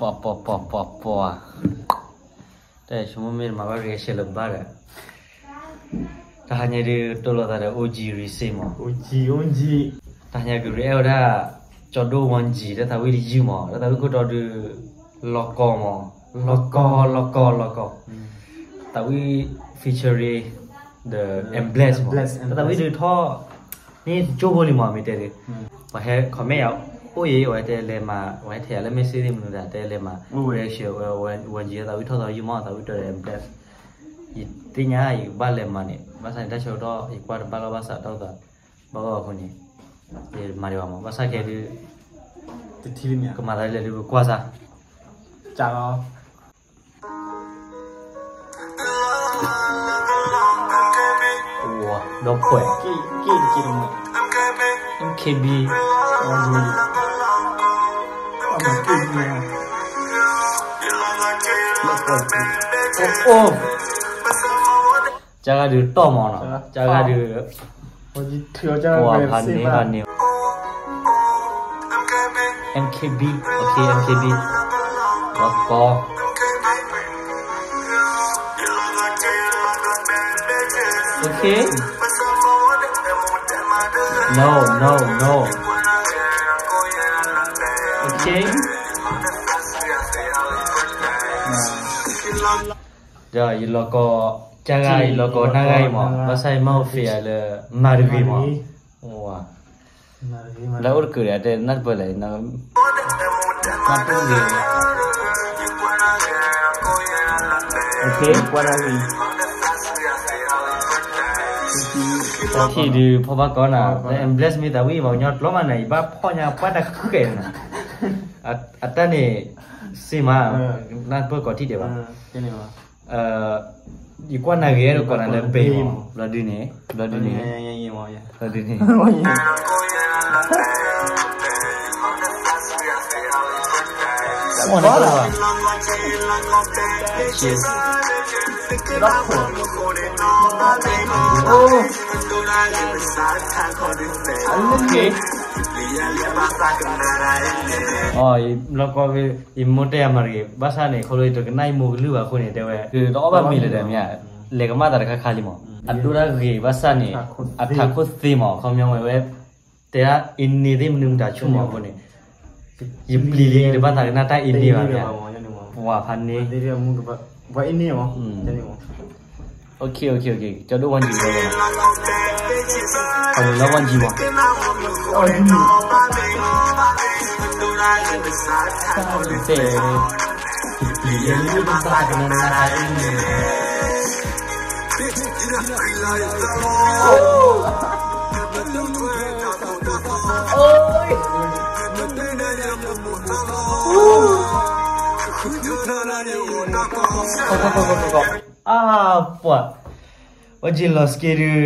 ပှၤပှၤပှၤပှၤပှၤ, တၢ်ဆိကမိၣ်မ့ၢ်တမၤဘၣ် reaction လၢၤဘၣ်ဒီး, တဟါညါဒုးတိၢ်လိာ်သးဒီး အိၣ်ကံရံစ့မး, တဟါညါက react ဝဲဒၣ် ကၠီဒိၣ် ဝါကံ လၢသးဝံၣ်တယုၢ်မး, လၢသးဝံၣ်ခိၣ်တီဒုး လီၤကီမး, လီၤကီ လီၤကီ လီၤကီ, သးဝံၣ် featuring the Embless မး, လၢသးဝံၣ်ဒုးထီၣ် န့ၣ်တကၠိဖိလံမး မ့ၢ်တဲဒုး, ပှၤဟဲ comment ယၤ အိၣ်အံၤ အဝဲတဲလဲၤမၤ အဝဲထဲယၤလၢ message သ့ၣ်မနုၤဒၣ် တဲလဲၤမၤ reaction ဝဲ ဝါကံ သးဝံၣ်ထီၣ်သးယုၢ်မး သးဝံၣ်တီဒီး Embless, ယသ့ၣ်ညါယကဘၣ်လဲၤမၤန့ၣ် ဘၣ်ဆၣ်န့ၣ် တၢ်ဆၢကတီၢ် ယကွၢ်တဘၣ်လီၢ်ဘၣ်ဆၣ် တၢ်အိၣ်သး ဘၣ်ဂီၢ်အဃိန့ၣ် ယမၤဒံးဘၣ်မး, ဘၣ်ဆၣ်ခဲဒုး ကမၤသးဒ်လဲၣ်ဒုး ပကွၢ်စၢ် ဒီးဖှဲး MKB, OK, ကဂၤဒုးတီၢ်မးနီၤ, ကဂၤဒုး ပှၤဖးန့ၢ်ဖးန့ၢ် MKB, OK, MKB, လီၤကီ OK, no, no, no, OK, ဒီးယလီၤကီ ကဂၤ ယလီၤကီနၢ်ဂၤအံၤမး, ဘၣ်ဆၣ်ယမ့ၢ်အိၣ်ဖဲယၤလၢ မၤတဂ့ၤမး, လၢအိၣ်တကုာ်ဒီး တဲနၢ်တပၢၢ်လဲၣ်, နၢ်တပၢၢ်ဂ့ၤ, OK, ထံၣ်ဒုးဖီၣ်ဘၣ်ကီနၤ, လၢ Embless မ့ၢ်သးဝံၣ် ပှၤကညီတဘျီမးနၤ ယဘၣ်ဖီၣ်ညါပှၢ်တၢ်ဃဲၤနၤ, အတၢ်န့ၣ် စ့မး, နၢ်တပၢၢ်ကီထံၣ်ဒဲးဘၣ်, ယကွၢ်နၤဂ့ၤ အဲၣ်ဒိးကိးနၤလၢ babe မး, ဘျီဒုန့ၣ်, ဘျီဒုန့ၣ်, ဘျီဒုန့ၣ်, OK, လီၤကီ, ယမိၢ်တဲယၤမၤတဂ့ၤ, ဘၣ်ဆၣ်န့ၣ် ခီဖျိယတကနၣ်ယမိၢ်ကလုၢ်ဘၣ်အဃိန့ၣ် တဲဝဲ တအီၣ်ဘၣ်မ့ၤလၢၤဒီးမ့ၢ်ဧါ, လဲၤကမၣ်သးတခါခါလံမး, အဒိၣ်တၢ်ဂ့ၤဘၣ်ဆၣ်န့ၣ် အထးခိၣ်သ့မး, ခီပညီဝဲ တဲဒၣ်အ့န့သ့ၣ်မနုၤမတၤဆူၣ်မးအဃိန့ၣ်, ယပျံၤလံ ယတဘၣ်သးကနၣ်တၢ်အ့န့ဘၣ်မ့ၢ်ဧါ, ပှၤဖးန့ၢ် OK, OK, OK, ကၠီဒိၣ် ဝါကံ လီၤ, အမံၤလၢ ဝါကံ မး, အါပှၤ, ဝါကံ လီၤစက့ဒုး,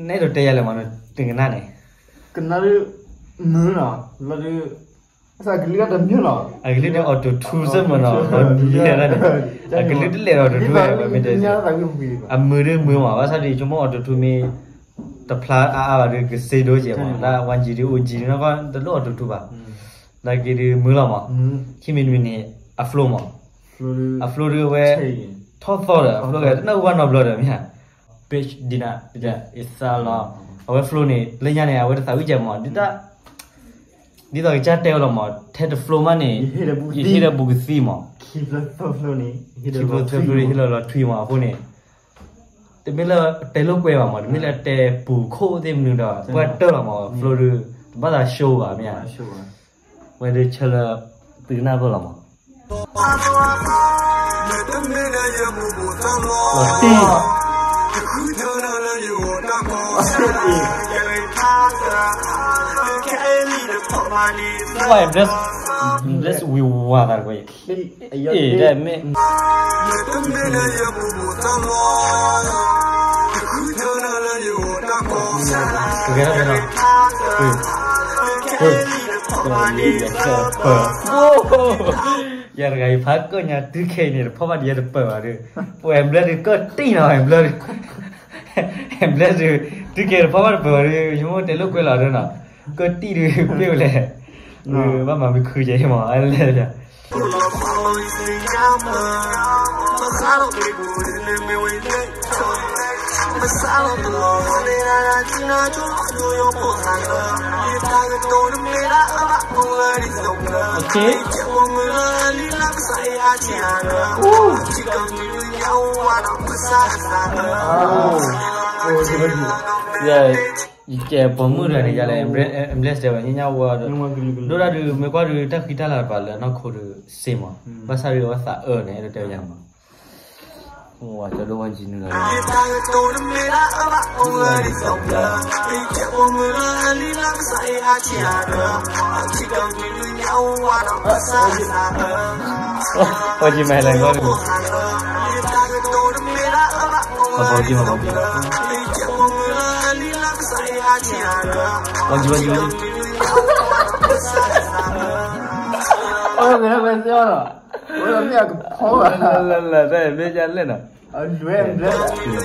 နအဲၣ်ဒိးတဲယၤလဲၣ်မး နတကနၣ်န့ၣ်, ကနၣ်ဒုး, မုာ်လီၤ, လီၤဒုး, အကလုၢ်တမုာ်လီၤ, အကလုၢ်ဒုး Auto Tune စ့ၢ်မးနီၤ, အကလုၢ်တလဲၤဒီး Auto Tune မ့ၢ်တဲ, အမုာ်ဒုးမုာ်မး, ဘၣ်ဆၣ်ဒုး ယဆိကမိၣ် Auto Tune မ့ၢ် တဖျါအါအါဘၣ်ဒီး ကစ့ဒိကဲမး, လၢ ဝါကံ ဒုး အိၣ်ကံ ဒုးနီၢ်ကီၢ် တလိၣ် Auto Tune ဘၣ်, လၢက့ဒုးမုာ်လီၤမး, ခံမံၤတမံၤန့ၣ် အ flow မး, အ flow ဒုးဝဲ ထီၣ်သီဒီး အ flow ကဲ တနၢ်ဟူဘၣ်နီတဘျီဒီးမ့ၢ်ဧါ, bitch ဒ်နၤ ယသးလီၤ, အဝဲ flow န့ၣ် လၢညါန့ၣ် အဝဲတသးဝံၣ်ကဲမး, ဒ်တၢ် ဒ်သိးကစၢ်တဲဝဲလီၤမး, ထဲတ flow မးန့ၣ် ယဟ့ၣ်ဒီးဘူးကသံမး, ခံ flow န့ၣ် ဟ့ၣ်လီၤလီၤထွံမးအဃိန့ၣ်, တမ့ၢ်လၢတဲလိာ်ကွဲဘၣ်မး, တမ့ၢ်လၢတဲပူၤခိၣ်သ့ၣ်မနုၤဒီး ပှၤတၢၢ်လီၤမး, flow ဒုး တဘၣ်သး show ဘၣ်မ့ၢ်ဧါ, ဝဲဒုးဆၢလၢ သုကနၢ်ပၢၢ်လီၤမး, လီၤတံၢ် ဝါ bless, bless ဝံၤဝါသးတကွဲၢ်, အ့ ဒ်မ့ၢ် ယၤတဂၤအံၤဖးကၢၣ်ညါတုၤခဲအံၤန့ၣ် တဖီၣ်ဘၣ်ဒ်ယဲတပၢၢ်ဘၣ်ဒီး, ပှၤ Embless ဒုး ကၢၣ်တံၢ်နီၤ Embless ဒုး, Embless ဒုး တုၤခဲတဖီၣ်ဘၣ်တပၢၢ်ဘၣ်ဒီး ယမိၢ်တဲလိာ်ကွဲလီၤဒီးနီၤ, ကၢၣ်တံၢ်ဒုး ပ့ၢ်ဝဲလဲၣ်, ဘၣ်မၤမုၢ်ခုကဲမး လဲၣ် ယကဲပိာ်မုၣ်တဂၤန့ၣ် ယလဲၤ embrace တဲဝဲ ညါညါဝဲဒီး ဒိၣ်ဒၣ်ဒုး မ့ၢ်ကွၢ်ဒုးတၢ်ဃံတၢ်လၤတပၤလၢနီၢ်ခိဒုးစ့မး ဘၣ်ဆၣ်ဒုးအဝဲသးအၢန့ၣ် အဲၣ်ဒိးတဲဝဲညါမး ဝၤကၠီဒိၣ်ဝါကၠံနုာ်လီၤ ဝါကၠံမဲလဲၣ်ဂီၢ်ဒုး ဝါကၠံမဲလဲၣ်ဂီၢ်ဒုး ဝါကၠံ ဝါကၠံ ဝါကၠံ အိၣ်မ့ၢ်ဝဲသ့ၣ်အီၤလီၤ အိၣ်မ့ၢ်အကဖီဘၣ် လၢလၢလၢ တၢ်မ့ၢ်ယလဲၣ်နီၤ အလွဲၢ်ဘျဲၣ် လီၤ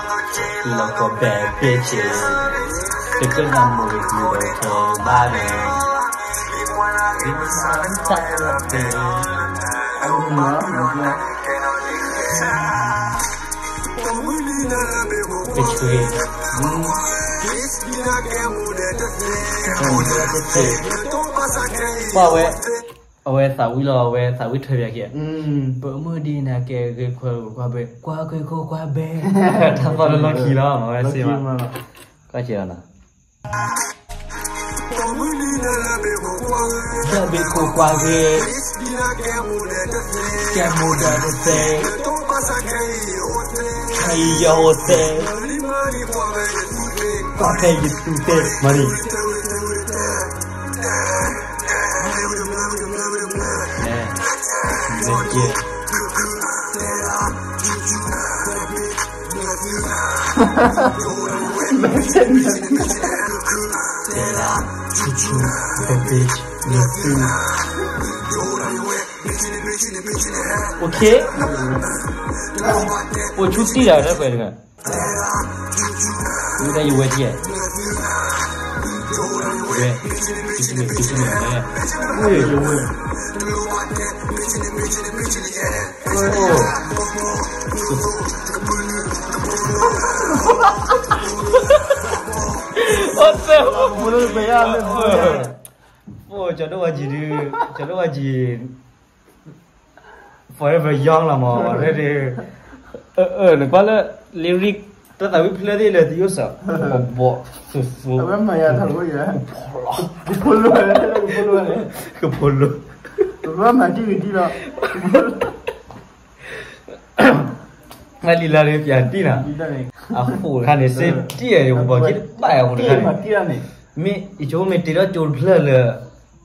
ကီဘဲဘ့ၣ်က့ၤ တကနၣ်မိၢ်က့ၤကလုာ်ဒီးထီဘၣ်န့ၣ် ကဆှံ ပှၤဝဲ အဝဲသးဝံၣ်လီၤ အဝဲသးဝံၣ်ထွဲပၠးက့ၤ ပမုၢ်ဒံးနၤကဲဂ့ၤခွဲးကွၢ်ဘဲ ကွၢ်ဂ့ၤခိၣ်ကွၢ်ဘဲ တၢ်သီၣ်လၢလီၢ်ခံလီၤ မၤဝဲစ့မး ကွၢ်က့ၤလီၤနီၤ တၢ်ဘ့ၣ်ခိၣ်ကွၢ်ဂ့ၤ ကဲမိၢ်ဒီးတသ့ ခဲအံၤယအိၣ်သ့ ကွၢ်ဖဲယသူသ့ မၤရံ အိၣ်ဆူၣ်တံၢ်လၢတၢ်ကွဲးတဂၤ ဝဲဒၣ်ယဝဲတံၢ်ဧါ ဝဲ ဝဲ ယဝဲ အိၣ်သဲ အိၣ် ကၠီဒိၣ်ဝါကၠံဒုး ကၠီဒိၣ်ဝါကၠံ forever young လီၤမး ဝဲဒၣ် နကွၢ်လၢ lyric တၢ်သးဝံၣ်ဖျၢၣ်သ့ၣ်လၢသံအိၣ်စး ဘီၣ်ဘီၣ် သိသိ ကဖီလီၤ ကဖီလီၤ မၤတံၢ်ဂ့ၤတံၢ်လီၤ မၤလံလၢ်လၢပၠးတံၢ်နီၤ အဃိတခါန့ၣ် စ့တံၢ်အံၤ ပှၤက့ၤတဘၣ်အဃိတခါန့ၣ် မ့ၢ်ယဆိကမိၣ်မ့ၢ်တ့ထီၣ်ကၠိတဖျၢၣ်လၢ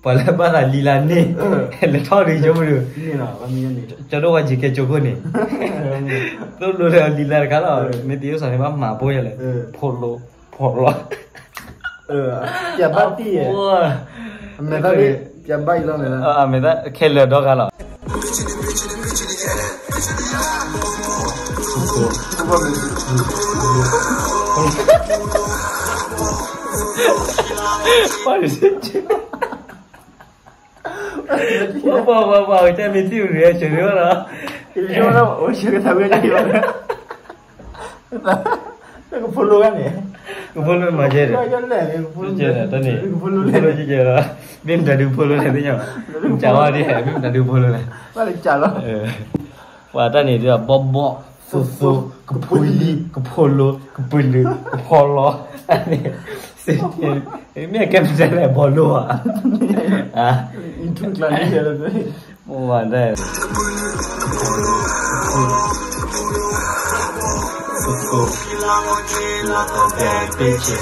ပှၤလၢဘၣ်သးလံလၢ်န့ၣ် လဲၤထီၣ်ဒုးယဆိကမိၣ်ဒုး ကၠီဒိၣ်ဝါကၠံကဲကၠိခိၣ်န့ၣ် သိၣ်လိလၢလံလၢ်တခါလီၤ မ့ၢ်တ့အိၣ်စးန့ၣ် ဘၣ်မၤဖိယလဲၣ် ဖိလိ ဖိလိ ပျးဘၣ်တံၢ်ယဲ အမဲာ်သၣ် ပျးဘၣ်အံၤလီၤမဲာ်သၣ် အမဲာ်သၣ်ခဲလၢာ်ဒီဂၤလီၤ ပှၤ ပှၤ ပှၤ ပှၤ ကမ့ၢ်ထံၣ် reaction န့ၣ်လီၤ အိၣ်ဆၢကသးဝဲကလီၤ ကဖိလိဂၤန့ၣ် ကဖိလိမၤကဲဒီး ကဖိလိတၢ်န့ၣ် ကဖိလိလၢ မ့ၢ်မတၤဒုးဖိလိလဲၣ်သ့ၣ်ညါ ကၢ်ဝါဒ်ဟဲ မ့ၢ်မတၤဒုးဖိလိလဲၣ် ပှၤတၢ်န့ၣ်ဒုး ဘီၣ်ဘီၣ် သိသိ ကဖိလံ ကဖိလိ ကပုာ်လုး ကဖီလီ မ့ၢ်အကဲမတၤလဲၣ် ဘီၣ်လိဧါ မ့ၢ်ဝဲဒၣ် ယပျံ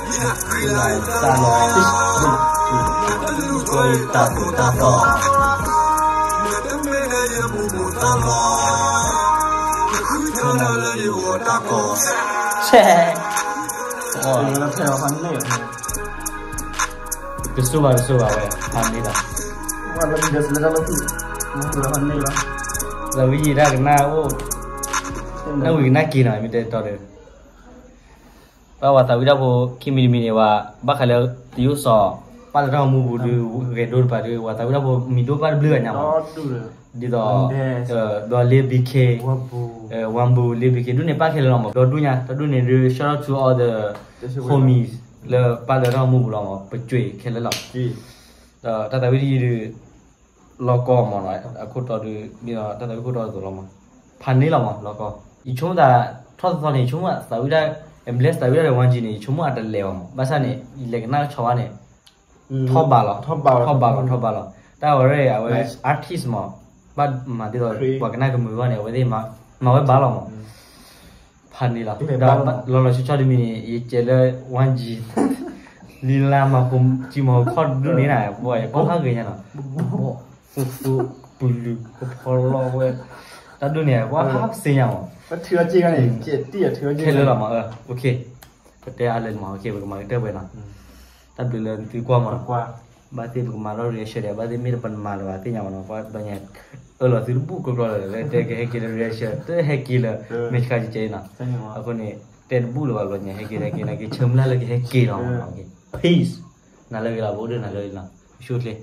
ၤယဲလံ တဘၣ်သးကနၣ်သးဖုၣ်န့ၣ် သးလီၤ တၢ်သိၣ်တၢ်သီ ဆဲး ကစူၢ်ဘၣ်ကစူၢ်ဘၣ်ဝဲ ဖးန့ၢ်လီၤ လၢ မ့ၢ်လီၤန့ၣ်လီၤ, သးဝံၣ်ယံၤတၢ်ကနၣ်အိၣ်, နၢ်ဝံၤကနၣ်က့ၤနီၤ မ့ၢ်တဲတီဒီး ပှၤသးဝံၣ်တၢ်ဖိ ခံမံၤတမံၤန့ၣ် ပှၤဘၣ်ဃးလၢတယိၣ်စီၤ ပာ်လၢတၢ်ဂီၤမူပူၤဒုး ဂဲၤဒိတပၤဒုး ပှၤသးဝံၣ်တၢ်ဖိမံၤဒိၣ်ဘၣ်တဘျုးဂၤညါမး, ဒ်သိး ဒီးလ့ဘံခ့, ဝၣ်ဘိလ့ဘံခ့ ဒ်န့ၣ်ပာ်ခဲလၢာ်လီၤမး, ဒီဒူၣ်ညါ တဒူၣ်န့ၣ်ဒုး shout out to all the homies လၢပာ်လၢတၢ်ဂီၤမူပူၤလီၤမး, ပကွဲခဲလၢာ်လီၤ, ဒီးတၢ်သးဝံၣ်တယံၤဒုး လီၤကီမးနီၤ, အခိၣ်တီဒုး ဒ်သိးတၢ်သးဝံၣ်ခိၣ်တီအသိးလီၤမး, ဖးန့ၢ်လီၤမး လီၤကီ, ယဆိကမိၣ်သး ထီၣ်သီန့ၣ် ယဆိကမိၣ်သးဝံၣ်ဒၣ် bless သးဝံၣ်ဒၣ်ဒီး ဝါကၠံန့ၣ် ယဆိကမိၣ်အတလဲၤဘၣ်မး, ဘၣ်ဆၣ်န့ၣ် ယလဲၤကနၣ်ကဆီဘၣ်န့ၣ် ထီၣ်ဘးလီၤ, ထီၣ်ဘးလီၤ ထီၣ်ဘးလီၤ, တၢ်ဝဲအဝဲ artist မး, ဘၣ်မၤဒ်သိး ပှၤကနၣ်ကမုာ်ဘၣ်န့ၣ် အဝဲသ့ၣ် မၤဝဲဘၣ်လီၤမး ဖးန့ၢ်လီၤ, ဒီးလီၤလီၤဆီဆီတမံၤန့ၣ် ယကဲလၢ ဝါကၠံ လံလါမၤဃိ ကၠံမၤဃိခီၣ်တဒူၣ်န့ၣ်နၤ ပှၤယကွၢ်ဟးဂ့ၤညါနီၤ, ပူပူပူလူၤ ကဖီလီၤဝဲ တၢ်ဒူၣ်န့ၣ် ပှၤဟးစ့ညါမး, ခဲလၢာ်လီၤမး, ပတဲအါလၢမး, ပကမၤကတၢၢ်ဝဲနီၤ, တၢ်ဘျုးလၢသုကွၢ်မးနီၤ, ဘၣ်သ့ၣ်ပကမၤလီၤ reaction ဒီး ဘၣ်သ့ၣ်မ့ၢ်တပနမၤလၢၤဘၣ်သ့ၣ်ညါမးနီၤ, ပှၤဘျီညါ အၢၣ်လီၤသုတဘူၣ်ကီကီလၢၤ လၢတဲကဟဲက့ၤလၢ reaction တဟဲက့ၤလၢ မ့ၢ်ဆါကကဲအံၤနီၤ, အဃိန့ၣ် တဲတဘူၣ်လၢၤဘၣ်ဘျီညါ ဟဲက့ၤလၢက့ၤလၢက့ၤ ဆၢမုၢ်လၢ်လၢကဟဲက့ၤလီၤ, peace, နၤလၢဂ့ၤလီၤ ပအိၣ်ဒၣ်နၤလၢဂ့ၤလီၤ, ဆူၣ်ချ့